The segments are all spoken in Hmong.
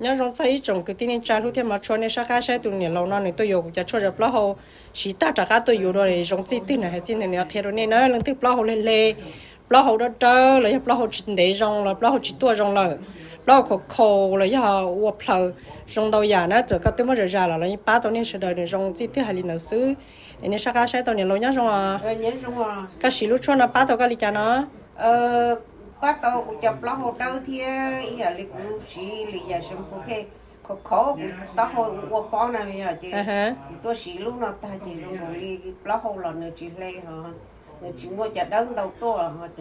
Nyob zoo txog ib tsoom kwv tij neej tsa hlub thiab hmov tshua, nej sab qab saib tus niam laus no nws tuaj yuav kuv cov tshuaj zov plaub hau, siv tag rov qab tuaj yuav dua zoo txij twg na, hais txij ntawd nws qhia rau nej na, leej twg plaub hau hle hle, plaub hau dawb dawb los yog plaub hau tsis ntev zoo los plaub hau tsis tuaj zoo lawm, plaub hau khaus khaus los yog ua plhaws, zoo ntau yam na, txawm koj twb muab zam zam los los yeej pab tau nej sawv daws, nws zoo txij twg hais li ntawd xwb. Es nej sab qab saib tau niam laus nyob zoo. Koj siv lub tshuaj no pab tau koj li cas no? Pab tau kuv cov plaub hau dawb thiab ib yam li kuv siv li yam shampoo pheej khaus khaus kuv taub hau ua pob na yog ces kuv tuaj siv lub no tag ces zoo nkaus li plaub hau los nws tsis hle, nws tsis muaj cov dawb ntau tuaj, nws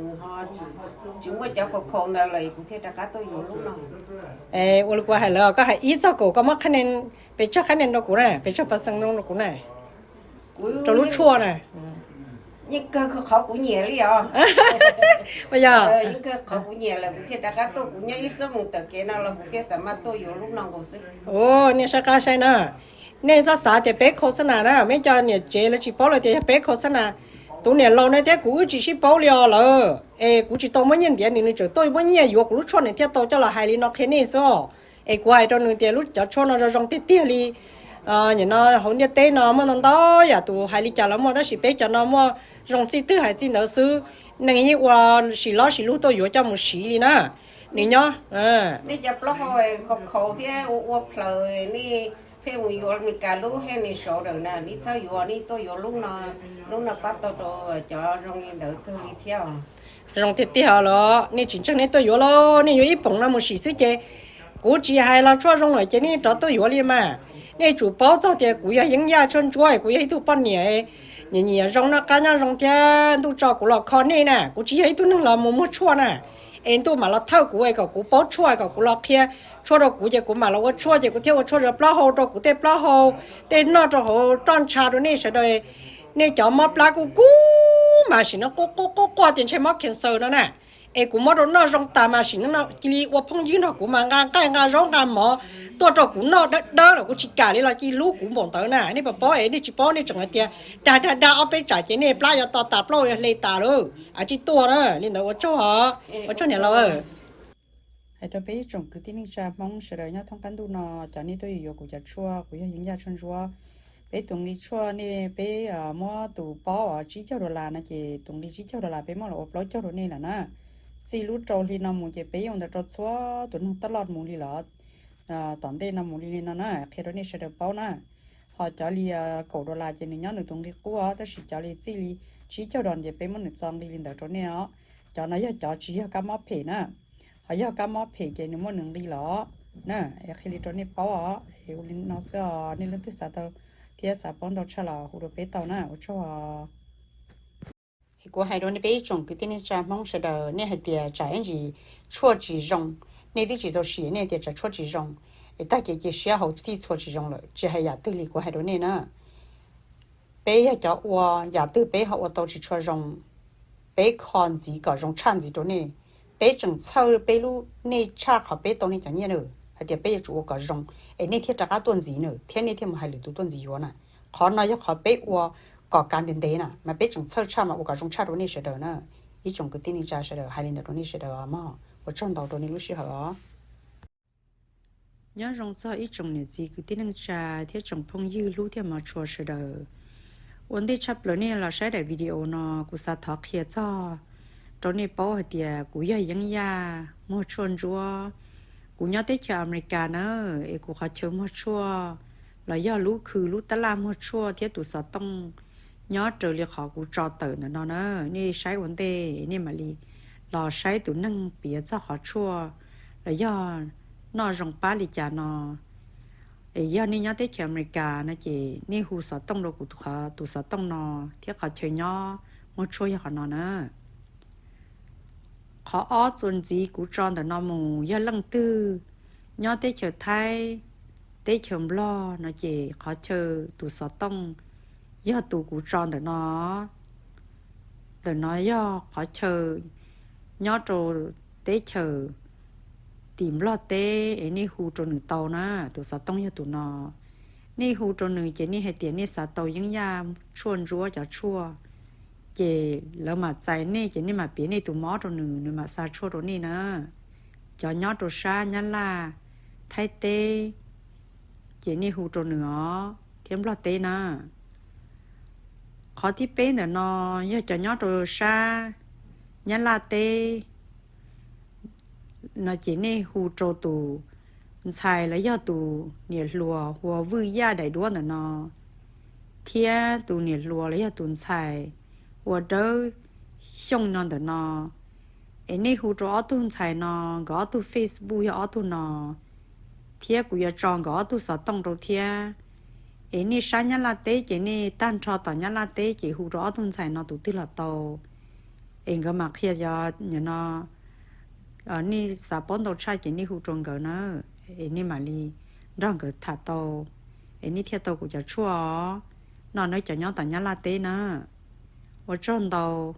tsis muaj cov khaus khaus ntawd lawm kuv thiaj rov qab tuaj yuav lub no. Ua li kuv hais lawm, koj hais ib txog kaum, koj muab qhab ne, pes tsawg qhab ne rau kuv na, pes tsawg pas xees rau kuv na, rau lub tshuaj na. Yeej kawg qhov kuv nyiam li os. Yog yeej kawg qhov kuv nyiam lawm kuv thiaj rov qab tuaj, kuv nyob ib xuab moos tawm kev no los kuv thiaj xav mas tuaj yuav lub no nkaus xwb. Ua nej sab qab saib na, nej txhob xav tias peb khos xab nas na, meb cov niam tsev lawv tsis paub lawm tias yog peb khos xab nas. Tus niam laus no thiab kuv wb tsis sib paub li os lawm, es kuv tsis tau muab nyiaj ntiav nws, nws tseem tuaj muab nyiaj yuav kuv lub tshuaj nws thiaj tau coj los hais li no qhia nej xwb os. Es kuv hais rau nws tias lub cov tshuaj no zoo zoo tiag tiag li. Nim no hauv ntiaj teb no muaj ntau ntau yam tus hais li cas los muaj tab sis peb cov no muaj zoo txij twg hais txij ntawd xwb. Neeg yeej ua sim lob sim lug tuaj yuav coj mus siv li na. Nws nyob, nej cov plaub hau khaus khaus thiab ua ua plhaws, nej pheej mus yuav Amelikas lub Head and Shoulder na, nej txhob yuav, nej tuaj yuav lub no, lub no pab tau rau cov zoo li ntawd kawg li thiab. Zoo tiag tiag los nej tsis ntseeg nej tuaj yuav los nej yuav ib poom no mus sim xwb ces kuv tsis hais los tshuaj zoo lawm ces nej rov tuaj yuav li mas. Nej tsum paub txog tias kuv yog Yeeb Yaj Tshuaj Ntsuab, kuv yog ib tug poj niam nyiam nyiam zoo noj qab nyob zoo thiab ntuj tso kuv los kho nej na, kuv tsis yog ib tug neeg los mus muag tshuaj na. Es ntuj mam los thawj kuv es kom kuv paub tshuaj kom kuv los qhia tshuaj rau kuv ces kuv mam los ua tshuaj ces kuv thiaj ua tshuaj zov plaub hau rau kuv tej plaub hau, tej noj rau hauv roj ntsha rau nej sawv daws. Nej cov mob plab kuj kub mas sim no quaj quaj quaj tias ntshe mob cancer no na. Es kuv muab rau noj zoo tas mas sim no cia li ua phooj ywg nrog kuv mas nqa nqaij nqa zaub nqa mov tuaj rau kuv noj dawb dawb los kuv tsis kam li los cia li hlub kuv npaum ntawd na. Nej puas paub es nej tsis paub nej tseem hais tias dag dag dag ob peb tsam ces nej plab yuav to tas plaub yuav hle tas lawm a, tsis tuaj na. Li ntawd ua tsaug, ua tsaug niam laus. Hais rau peb ib tsoom kwv tij neej tsa Hmoob sawv daws nyob thoob qab ntuj no, cov nej tuaj yuav kuv cov tshuaj, kuv yog Yeeb Yaj Tshuaj Ntsuab. Peb tus nqi tshuaj nej peb muab tus paub tsib caug dollar no ces tus nqi tsib caug dollar peb muab los ua plaub caug rau nej lawm na. Txij lub rau hli no mus ces peb yuav ua ntawd rau txhua tus neeg taj loj mus li lawm, tom ntej no mus li li no na, qhia rau nej sawv daws paub na. Ho cov li kaum dollar ces nws nyob nws tus nqi qub, tab sis cov li txij li tsib caug dollar ces peb muab nws txo nqi li ntawd rau nej os. Cov no yog cov tsis yog kab mob phem na, ho yog kab mob phem ces nws muaj nws nqi los na. Qhia li rau nej paub os, es ua li no xwb os, nej leej twg xav tau thiab xav paub ntau tshaj los hu rau peb tau na, ua tsaug. Kuv hais rau nej peb ib tsoom kwv tij neej tsa Hmoob sawv daws, nej hais tias tsam ib ntsis tshuaj tsis zoo, nej twb tsis tau sim nej tias tsam tshuaj tsis zoo, es tag kev cia siab hauv txhij txhua tsis zoo lawm, tsis hais yam twg li kuv hais rau nej na. Peb yog cov ua, yam twg peb ho ua tau tsis tshua zoo, peb kho ntxiv kom zoo tshaj ntxiv rau nej. Peb tseem txhawj peb lub, nej tshaj qhov peb tau nej cov nyiaj na, hais tias peb yuav tsum ua kom zoo, es nej thiaj rov qab tuaj ntxiv na, thiab nej thiaj mus hais lwm tus tuaj ntxiv yuav na. Qhov no yog qhov peb ua kom kav ntev ntev na, mas peb tseem txhawj tshaj mas ua kom zoo tshaj rau nej sawv daws na. Ib tsoom kwv tij neej tsa sawv daws, hais li ntawd rau nej sawv daws os mog, ua tsaug ntau rau nej lub sij hawm os. Nyob zoo txog ib tsoom niam txiv kwv tij neej tsa thiab tsoom phooj ywg hlub thiab hmov tshua sawv daws. Ua ntej tshaj plaws nej los saib daim video no, kuv xav thov qhia txog rau nej paub hais tias kuv yog Yeeb Yaj muag tshuaj ntsuab. Kuv nyob teb chaws Amelikas na, es kuv qhov chaw muag tshuaj los yog lub khw lub tab laj muag tshuaj thiab tus xov tooj nyob raws li qhov kuv tso tawm ntawm no na. Nej saib ua ntej nej mam li los saib tus neeg piav txog qhov tshuaj los yog noj zoo pab li cas no. Es yog nej nyob teb chaws Amelikas no ces nej hu xov tooj rau kuv tus, qhov tus xov tooj no thiab qhov chaw nyob muag tshuaj yog qhov no na. Qhov ob txuas ntxiv kuv tso ntawm no mus, yog leej twg nyob teb chaws Thaib, teb chaws Nplog no ces qhov chaw tus xov tooj yog tus kuv tso ntawm no. Ntawm no yog qhov chaw nyob rau teb chaws tim Nplog teb es nej hu rau nws tau na, tus xov tooj yog tus no. Nej hu rau nws ces nej hais tias nej xav tau Yeeb Yaj tshuaj ntsuab cov tshuaj, ces lawv mam txais nej ces nej mam piav nej tus mob rau nws, nws mam xa tshuaj rau nej na. Cov nyob rau sab Nyab Laj, Thaib teb, ces nej hu rau nws os, thiab Nplog teb na. Qhov thib peb ntawm no yog cov nyob rau sab Nyab Laj teb no ces nej hu rau tus ntxhais los yog tus niam hluas hu ua Vwj Yaj daim duab ntawm no, thiab tus niam hluas los yog tus ntxhais hu ua Dawb Xyooj no ntawm no. Es nej hu rau ob tug ntxhais no, nkawd ob tug Facebook yog ob tug no, thiab kuv yuav tso nkawd ob tug xov tooj rau thiab. Es nej sab Nyab Laj teb ces nej tag nrho tom Nyab Laj teb ces hu rau ob tug ntxhais no tus twg los tau. Es nkawd mam qhia, yog no nej xav paub ntau tshaj ces nej hu rau nkawd na, es nej mam li nrog nkawd tham tau, es nej thiaj tau kuv cov tshuaj os. No nawb cov nyob tom Nyab Laj teb na. Ua tsaug ntau.